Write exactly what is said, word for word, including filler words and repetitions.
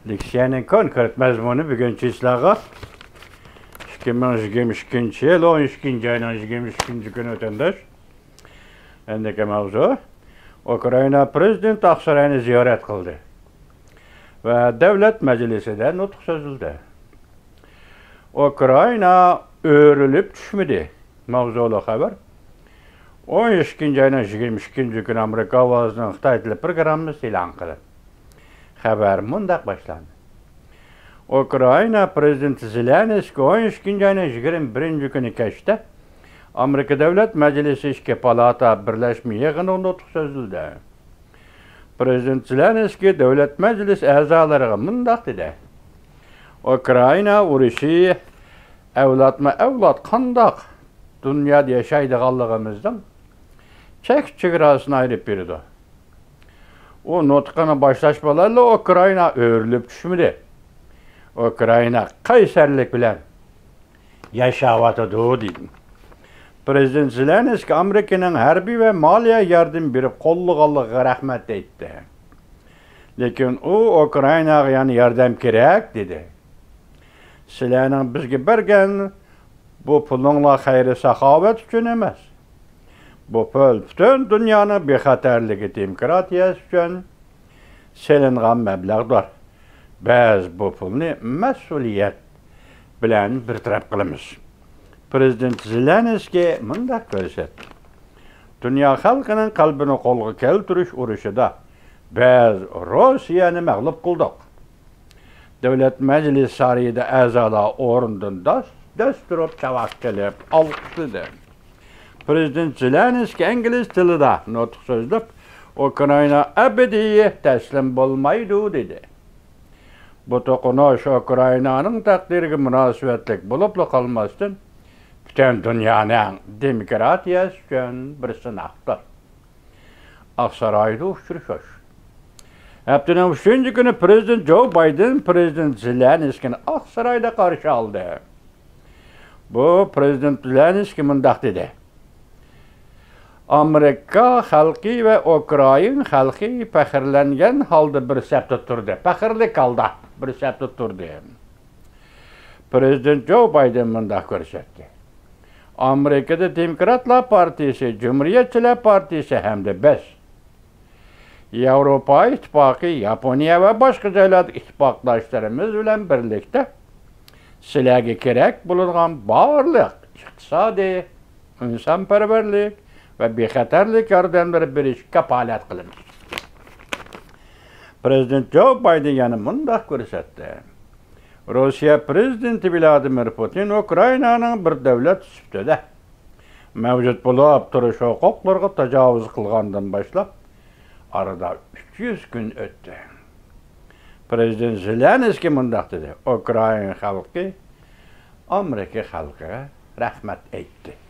لېكسىيەنىڭ كونكرېت مەزمۇنى بۈگۈن چىسلاغا، ئىككى مىڭ يىگىرمە ئىككىنچى يىل ئون ئىككىنچى ئاينىڭ يىگىرمە ئىككىنچى كۈنى ۋەتەنداش. ئەندىكى ماۋزۇ، ئۇكرائىنا پرېزىدېنتى ئاقساراينى زىيارەت قىلدى ۋە دۆلەت مەجلىسىدە نۇتۇق سۆزلىدى. ئۇكرائىنا ئۆرۈلۈپ چۈشمىدى. ماۋزۇلۇق خەۋەر. ئون ئىككىنچى ئاينىڭ يىگىرمە ئىككىنچى كۈنى ئامېرىكا ئاۋازىنىڭ خىتاي تىلى پروگراممىسى ئېلان قىلىندى. خەۋەر مۇنداق باشلاندى. ئۇكرائىنا پرېزىدېنتى زېلېنسكىي ئون ئىككىنچى ئاينىڭ يىگىرمە بىرىنچى كۈنى كەچتە ئامېرىكا دۆلەت مەجلىسى ئىككى پالاتا بىرلەشمە يىغىنىدا نۇتۇق سۆزلىدى. پرېزىدېنت زېلېنسكىي دۆلەت مەجلىسى ئەزالىرىغا مۇنداق دېدى: ئۇكرائىنا ئۇرۇشى ئەۋلادمۇ ئەۋلاد قانداق دۇنيادا ياشايدىغانلىقىمىزنىڭ چەك چېگراسىنى ئايرىپ بېرىدۇ. ئۇ نۇتقىنى باشلاش بىلەنلا ئۇكرائىنا ئۆرۈلۈپ چۈشمىدى. ئۇكرائىنا قەيسەرلىك بىلەن ياشاۋاتىدۇ، دېدى. پرېزىدېنت زېلېنسكىي ئامېرىكىنىڭ ھەربىي ۋە مالىيە ياردىمى بېرىپ قوللىغانلىقىغا رەھمەت ئېيتتى. لېكىن ئۇ ئۇكرائىناغا يەنە ياردەم كېرەك، دېدى. سىلەرنىڭ بىزگە بەرگەن بۇ پۇلۇڭلار خەير-ساخاۋەت ئۈچۈن ئەمەس. بۇ پۇل پۈتۈن دۇنيانىڭ بىخەتەرلىكى، دېموكراتىيەسى ئۈچۈن سېلىنغان مەبلەغدۇر. بىز بۇ پۇلنى مەسئۇلىيەت بىلەن بىر تەرەپ قىلىمىز. پرېزىدېنت زېلېنسكىي مۇنداق كۆرسەتتى: دۇنيا خەلقىنىڭ قەلبىنى قولغا كەلتۈرۈش ئۇرۇشىدا بىز روسىيەنى مەغلۇپ قىلدۇق. دۆلەت مەجلىسى سارىيىدا ئەزالار ئورنىدىن داس-دەس تۇرۇپ چاۋاك چېلىپ ئالقىشلىدى. پرېزىدېنت زېلېنسكىي ئىنگلىز تىلىدا نۇتۇق سۆزلەپ، ئۇكرائىنا ئەبەدىي تەسلىم بولمايدۇ، دېدى. بۇ توقۇنۇش ئۇكرائىنانىڭ تەقدىرىگە مۇناسىۋەتلىك بولۇپلا قالماستىن، پۈتۈن دۇنيانىڭ دېموكراتىيەسى ئۈچۈن بىر سىناقتۇر. ئاقسارايدا ئۇچرىشىش. ھەپتىنىڭ ئۈچىنچى كۈنى پرېزىدېنت جو بايدېن پرېزىدېنت زېلېنسكىينى ئاقسارايدا قارشى ئالدى. بۇ پرېزىدېنت زېلېنسكىي مۇنداق دېدى: ئامېرىكا خەلقى ۋە ئۇكرائىن خەلقى پەخىرلەنگەن ھالدا بىر سەپتە تۇردى. پەخىرلىك ھالدا بىر سەپتە تۇردى. پرېزىدېنت جو بايدېن مۇنداق كۆرسەتتى: ئامېرىكىدا دېموكراتلار پارتىيىسى، جۇمھۇرىيەتچىلەر پارتىيىسى ھەمدە بىز، ياۋروپا ئىتتىپاقى، ياپونىيە ۋە باشقا جايلاردىكى ئىتتىپاقداشلىرىمىز بىلەن بىرلىكتە سىلەرگە كېرەك بولىدىغان بارلىق ئىقتىسادىي، ئىنسانپەرۋەرلىك ۋە بىخەتەرلىك ياردەملىرى بېرىشكە كاپالەت قىلىمىز. پرېزىدېنت جو بايدېن يەنە مۇنداق كۆرسەتتى: روسىيە پرېزىدېنتى ۋلادىمىر پۇتىن ئۇكرائىنانىڭ بىر دۆلەت سۈپىتىدە مەۋجۇت بولۇپ تۇرۇش ھوقۇقلىرىغا تاجاۋۇز قىلغاندىن باشلاپ ئارىدا ئۈچ يۈز كۈن ئۆتتى. پرېزىدېنت زېلېنسكىي مۇنداق دېدى: ئۇكرائىن خەلقى ئامېرىكا خەلقىگە رەھمەت ئېيتتى.